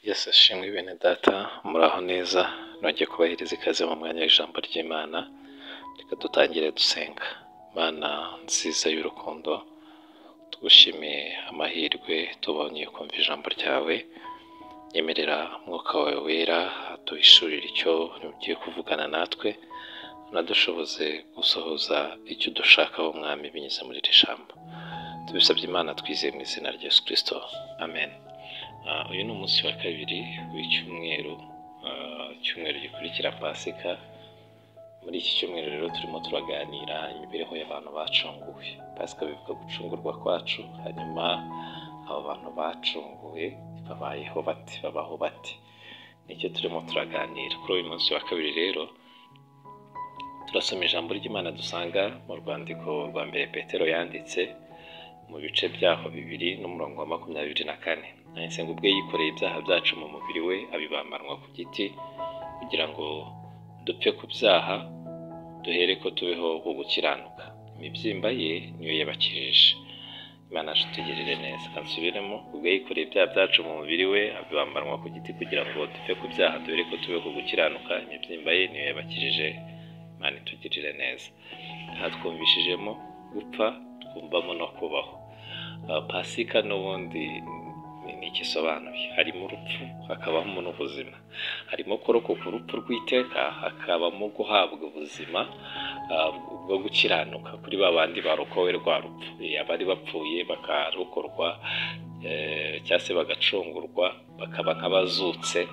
Yesu ashimwe bene data, muraho neza, nongeye kubahiriza ikaze mu mwanya w'ijambo ry'Imana, reka dutangire dusenga. Mana nziza y'urukundo, tugushimiye amahirwe tubonye yo kumva ijambo ryawe, nyemerera umwuka wawe wera aduhishurire icyo ugiye kuvugana natwe, unadushoboze gusohoza icyo udushakaho Mwami binyuze muri iri jambo. Tubisabye Imana twizeye mu izina rya Yesu Kristo, amen. Uyu ni umunsi wa kabiri w'icyumweru, icyumweru gikurikira Pasika. Muri iki cyumweru rero turimo turaganira imibereho y'abantu bacunguwe. Pasika bivuga gucungurwa kwacu, hanyuma abo bantu bacunguwe babayeho bate, babaho bate? Nicyo turimo turaganira. Kuri uyu munsi wa kabiri rero turasoma ijambo ry'Imana dusanga mu rwandiko rwa mbere Petero yanditse mu bice byaho 2 n'umurongo wa 24. Nahise ngo ubwe yikoreye ibyaha byacu mu mubiri we abibambanwa ku giti, kugira ngo dupfe ku byaha duhere ko tubeho ku gukiranuka. Imibyimba ye niyo yabakijije. Imana itugirire neza. Kansubiremo, ubwe yikoreye ibyaha byacu mu mubiri we abibambanwa ku giti, kugira ngo dupfe ku byaha duhere ko tubeho ku gukiranuka. Imibyimba ye niyo yabakijije. Imana itugirire neza. Aha twumvishijemo gupfa, twumvamo no kubaho. Pasika n'ubundi ni igisobanuye. Harimo urupfu, hakabamo n'ubuzima. Harimo kurokoka urupfu rw'iteka, hakabamo guhabwa ubuzima bwo gukiranuka kuri ba bandi barokowe rwa rupfu. Abari bapfuye bakarokorwa cyangwa se bagacungurwa, bakaba nk'abazutse,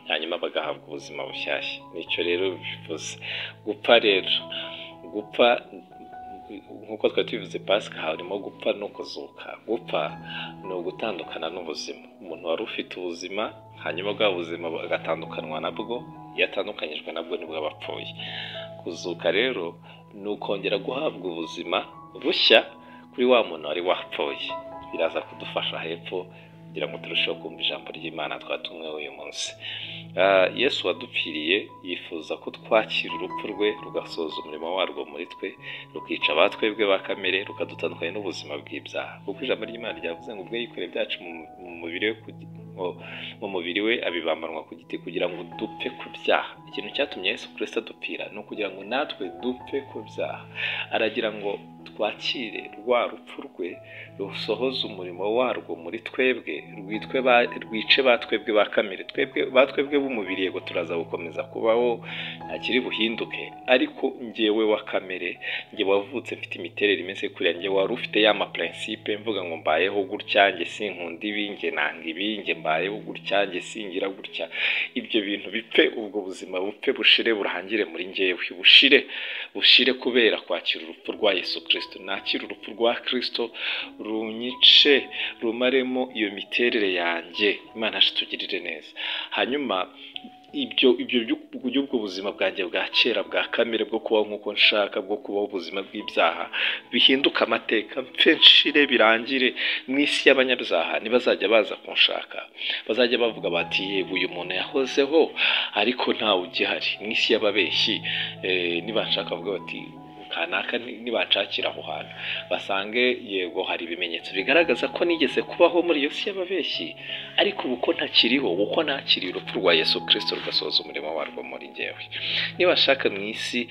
hanyuma bagahabwa ubuzima bushyashya. Nicyo rero bivuze. Gupfa rero, gupfa nk'uko twari tubivuze, Pasika harimo gupfa no kuzuka. Gupfa ni ugutandukana n'ubuzima. Umuntu wari ufite ubuzima, hanyuma bwa buzima agatandukanywa nabwo, iyo atandukanyijwe nabwo nibwo aba apfuye. Kuzuka rero ni ukongera guhabwa ubuzima bushya kuri wa muntu wari wapfuye. Biraza kudufasha hepfo kugira ngo turusheho kumva ijambo ry'Imana twatumwe uyu munsi. Yesu wadupfiriye yifuza ko twakira urupfu rwe rugasoza umurimo warwo muri twe, rukica abatwebwe ba kamere, rukadutandukanya n'ubuzima bw'ibyaha. Kuko ijambo ry'Imana ryavuze ngo ubwe yikoreye ibyacu mu mubiri we abibambanwa ku giti, kugira ngo dupfe ku byaha. Ikintu cyatumye Yesu Kristo adupfira ni ukugira ngo natwe dupfe ku byaha. Aragira ngo twakire rwa rupfu rwe rusohoza umurimo warwo muri twebwe, rwice batwebwe ba kamere. Twebwe batwebwe b'umubiri yego turaza gukomeza kubaho ntakiri buhinduke, ariko njyewe wa kamere, njye wavutse mfite imiterere imeze kuriya, njye wari ufite ya ma principe mvuga ngo mbayeho gutya, njye sinkunda ibi, njye nanga ibi, njye mbayeho gutya, njye singira gutya, ibyo bintu bipfe, ubwo buzima bupfe, bushire, burangire muri njyewe, bushire, bushire kubera kwakira urupfu rwa Yesu Kristo. Nakira urupfu rwa Kristo runyice, rumaremo iyo miterere yanjye. Imana itugirire neza. Hanyuma ibyo by'ubwo buzima bwanjye bwa kera bwa kamere, bwo kubaho nk'uko nshaka, bwo kubaho ubuzima bw'ibyaha, bihinduka amateka, mpfe nshire, birangire mu isi y'abanyabyaha. Ntibazajya baza kunshaka, bazajya bavuga bati yego uyu muntu yahozeho ariko ntawe ugihari. Mu isi y'ababeshyi nibanshaka bavuga bati kanaka, nibanshakira aho hantu basange yego hari ibimenyetso bigaragaza ko nigeze kubaho muri iyo si y'ababeshyi, ariko ubu ko ntakiriho, uko nakiriye urupfu rwa Yesu Kristo rugasohoza umurimo warwo muri njyewe. Nibashaka mu isi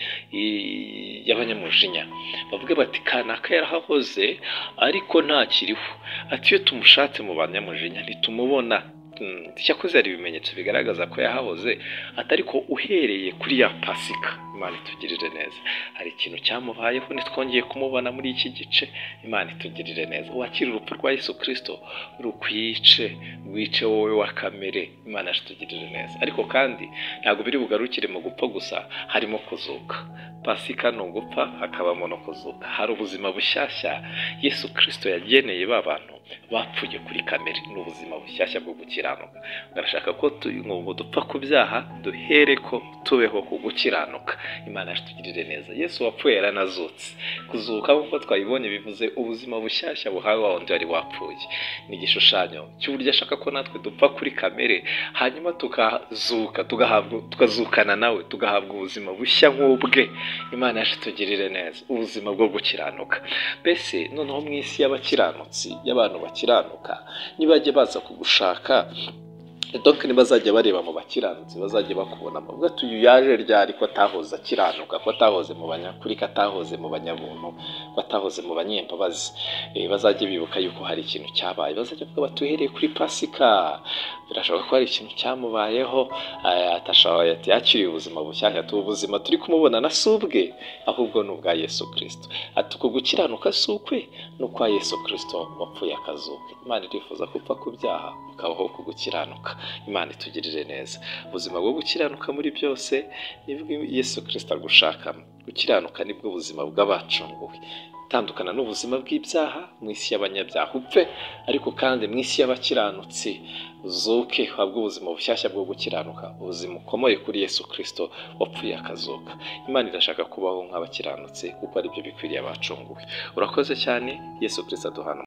y'abanyamujinya bavuge bati kanaka yarahahoze ariko ntakiriho, ati iyo tumushatse mu banyamujinya ntitumubona. Cyakoze hari ibimenyetso bigaragaza ko yahahoze, atari ko uhereye kuri ya Pasika. Imana itugirire neza. Hari ikintu cyamubayeho ntitwongeye kumubona muri iki gice. Imana itugirire neza. Wakira urupfu rwa Yesu Kristo rukwice, rwice wowe wa kamere. Imana itugirire neza. Ariko kandi ntabwo biri bugarukire mu gupfa gusa, harimo kuzuka. Pasika ni ugupfa hakabamo no kuzuka. Hari ubuzima bushyashya Yesu Kristo yageneye ba bantu bapfuye kuri kamere. Ni ubuzima bushyashya bwo gukiranuka. Arashaka ko ngo dupfa ku byaha duhere ko tubeho ku gukiranuka. Imana itugirire neza. Yesu wapfuye yaranazutse. Kuzuka nk'uko twabibonye bivuze ubuzima bushyashya buhawe wa wundi wari wapfuye. Ni igishushanyo cy'uburyo ashaka ko natwe dupfa kuri kamere, hanyuma tukazuka, tukazukana nawe, tugahabwa ubuzima bushya nk'ubwe. Imana itugirire neza. Ubuzima bwo gukiranuka. Mbese noneho mu isi y'abakiranutsi, y'abantu bakiranuka, nibajya baza kugushaka Donc ntibazajya bareba mu bakiranutsi, bazajya bakubona bavuga ati uyu yaje ryari ko atahoze akiranuka, ko atahoze mu banyakuri, ko atahoze mu banyabuntu, ko atahoze mu banyembabazi. Bazajya bibuka yuko hari ikintu cyabaye, bazajya bavuga bati uhereye kuri Pasika birashoboka ko hari ikintu cyamubayeho, atashoboye, ati yakiriye ubuzima bushyashya, ati ubu buzima turi kumubona na si ubwe, ahubwo ni ubwa Yesu Kristo. Ati uku gukiranuka si ukwe, ni ukwa Yesu Kristo wapfuye akazuka. Imana irifuza ko upfa ku byaha ukabaho ku gukiranuka. Imana itugirire neza. Ubuzima bwo gukiranuka muri byose nibwo Yesu Kristo agushakamo. Gukiranuka nibwo buzima bw'abacunguwe. Tandukana n'ubuzima bw'ibyaha mu isi y'abanyabyaha upfe, ariko kandi mu isi y'abakiranutsi uzuke, uhabwe ubuzima bushyashya bwo gukiranuka, ubuzima ukomoye kuri Yesu Kristo wapfuye akazuka. Imana irashaka kubaho nk'abakiranutsi kuko aribyo bikwiriye abacunguwe. Urakoze cyane, Yesu Kristo aduhana.